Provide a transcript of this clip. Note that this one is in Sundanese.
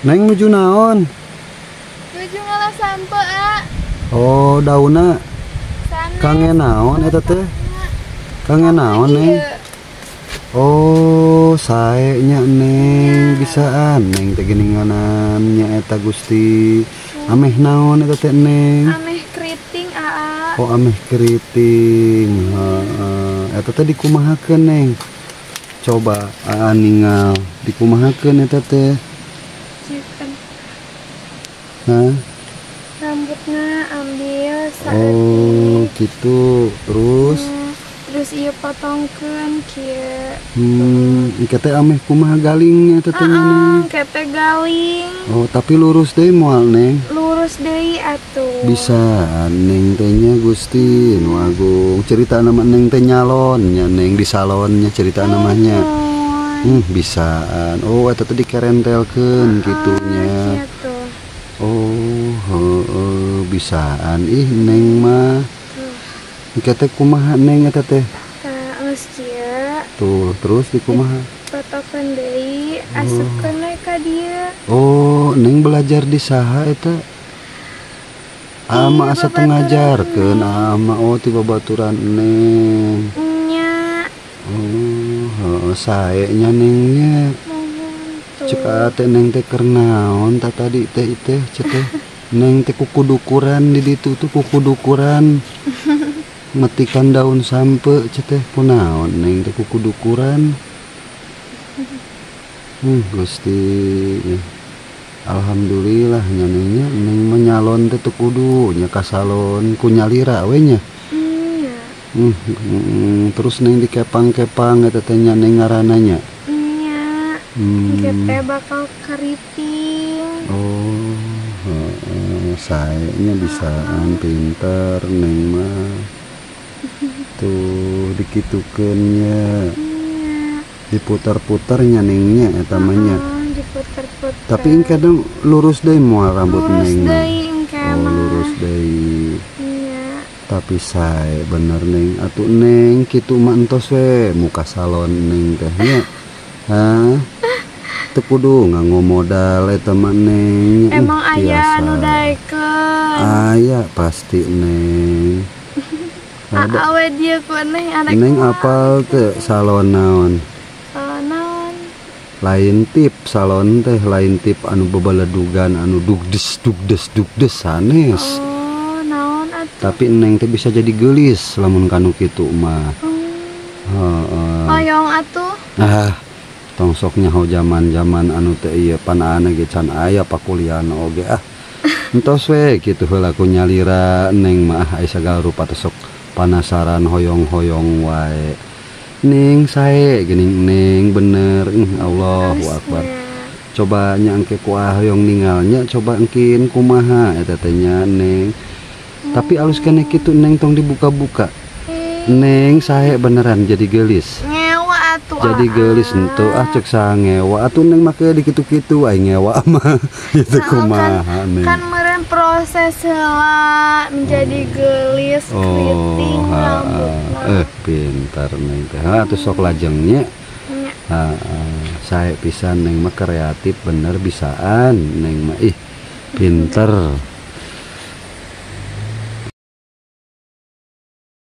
Neng nuju naon? Nuju ngala sampe, A. Oh, daunna. Sanes. Kangen naon eta teh? Kangen naon, Neng? Iya. Oh, sae nya Neng, bisaan Neng teh geuninganan nya eta Gusti. Ameh naon eta teh, Neng? Ameh keriting, Aa. Oh, ameh keriting. Heeh. Eta teh dikumahakeun, Neng? Coba Aa ningal, dikumahakeun eta teh? Hah? Rambutnya ambil saeutik. Oh, gitu. Terus? Terus ieu potongkeun kieu. Engke teh ameh kumaha galingnya teh teh, Neng? Engke teh galing. Oh, tapi lurus deui moal, Neng? Lurus deui atuh. Bisa, Neng teh nya Gusti nu agung. Cerita nama Neng teh nyalon nya, Neng di salonnya cerita namanya. Bisaan. Oh, eta teh dikerentelkeun kitu nya. Kitu. Oh, heeh, bisaan ih Neng mah. Engke teh kumaha Neng eta teh? Tah, geus kieu. Tuh, terus dikumaha? Potokeun deui, asupkeun we ka dieu. Oh, Neng belajar di saha eta? Ama asa teu ngajarkeun, ama oh ti babaturan Neng. Nya. Oh, heeh, sae nya Neng nya. Cek teh Neng teh keur naon tah tadi teh teh cek teh Neng teh kukudukuran di ditu tuh kukudukuran metikan daun sampe cek teh kunaon Neng teh kukudukuran. Gusti alhamdulillah nya Neng nya, Neng mah nyalon teh teu kudu nya ka salon ku nyalira we nya. Terus Neng dikepang-kepang eta teh nya Neng ngaranna nya. Engke teh bakal keriting. Oh, sae nya bisaan pinter Neng mah. Tuh dikitukeun nya. Diputar-putar nya Neng nya eta mah nya. Diputar-putar. Tapi engke lurus deui moal rambut Neng. Lurus deui engke mah. Oh, lurus deui. Nya. Tapi sae bener Neng, atuh Neng kitu mah entos we muka salon Neng teh nya. Hah? Teu kudu nganggo modal eta mah Neng. Emang aya anu daekeun? Aya pasti Neng. Aa we dieu ku Neng arek. Neng apal teu salon naon? Salon naon? Lain tip salon teh, lain tip anu bebeledugan anu dugdes dugdes dugdes sanes. Oh, naon atuh? Tapi Neng teh bisa jadi geulis lamun kanu kitu mah. Heeh. Hoyong atuh. Ah. Tong sok nyaho zaman-zaman anu teh ieu panaana ge can aya pakuliahna oge ah. Entos we kitu heula ku nyalira Neng mah aya sagala rupa teh sok panasaran hoyong-hoyong wae. Neng sae geuning Neng bener, Allahu akbar. Coba nya engke ku hoyong ningalnya coba engkin kumaha eta teh nya Neng. Tapi alus keneh kitu Neng tong dibuka-buka. Neng sae beneran jadi geulis. Jadi geulis entu ah cek sangewa atuh Neng make dikitu-kitu aing ngewa mah itu kumaha Neng. Kan meureun proses heula menjadi geulis keriting rambutna. Pintar Neng teh. Atuh sok lajengnya. Heeh, sae pisan Neng mah kreatif bener bisaan Neng mah ih pinter.